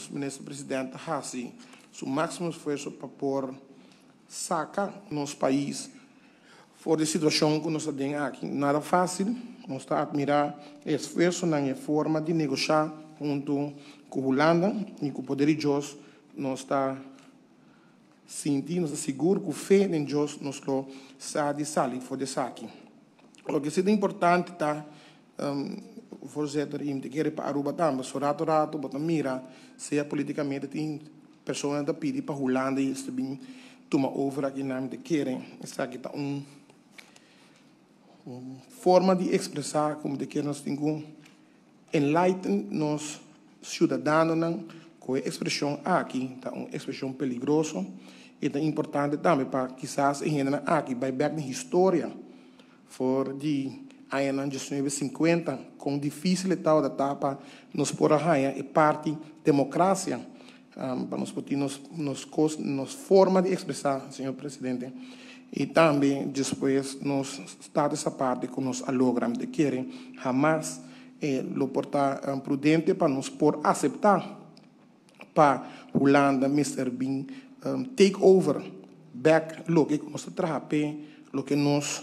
Nos Minister President ta hasi su máksimo esfuerso pa por saka nos pais for di e situashon ku nos ta den aki. Nada fásil. Nos ta atmirá e esfuersonan i e forma di negoshá huntu ku Hulanda i ku poder di Dios nos ta sinti, nos ta sigur ku fe den Dios nos lo sa di sali for di esaki. Loke si ta importante ta Voorzitter, i mi ta kere pa Aruba tambe. So rato rato bo ta mira sea politikamente tin personanan ta pidi pa Hulanda i ta bin tuma over aki nan. Mi ta kere esaki ta un forma di ekspresá ku mi ta kere nos tin ku enlighten nos siudadanonan ku e ekspreshon aki ta un ekspreshon peligroso i ta importante tambe pa kisas e hendenan aki bai bèk den historia. For di añanan diesnuebe sinkuenta, kon difísil e tabata ta pa nos por a haña e parti demokrasia, pa nos por tin nos nos kos, nos forma di ekspresá, señor presidente. I tambe despues nos status aparte ku nos a logra. Mi ta kere hamas e lo por ta prudente pa nos por aseptá pa Hulanda mester bin take over bek loke ku nos ta traha p'e, loke nos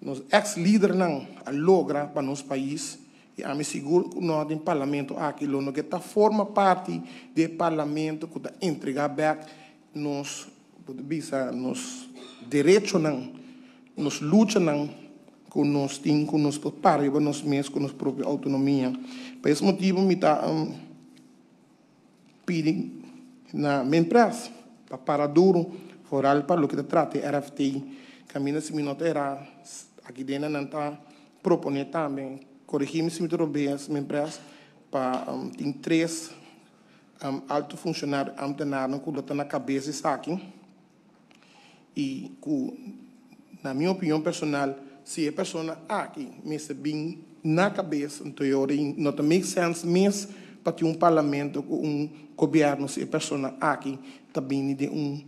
nos ex lidernan a logra pa nos pais i ami sigur ku no den parlamento aki lo no ke ta forma parti di e parlamento ku ta entrega bek nos bo ta bisa nos derechonan, nos luchanan ku nos tin ku nos por para riba nos mes ku nos propio outonomia. Pa es motibu mi ta pidi na Minpres pa para duru foral pa loke ta trata e RFT. Kaminda si mi no ta erá aki den nan ta proponé tambe, korigí mi si mi ta robes Minpres, pa tin tres alto funshonario ámtenarnan ku lo ta na kabes di esaki. I ku na mi opinion personal si e persona aki mester bin na kabes anto e ora no ta make sense mes pa tin un parlamento ku un gobièrnu si e persona aki ta bini den un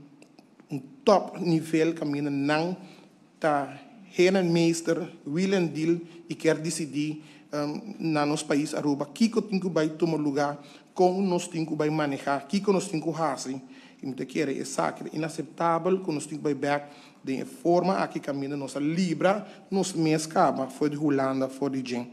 un top nivel kaminda nan ta heer en meester wiel en deal i kier disidí na nos pais Aruba kiko tin ku bai tuma lugá, kon nos tin ku bai manehá, kiko nos tin ku hasi. I mi ta kere esaki ta inaseptabel ku nos tin ku bai bèk den e forma aki kaminda nos a libra nos mes kaba for di Hulanda, for di djen.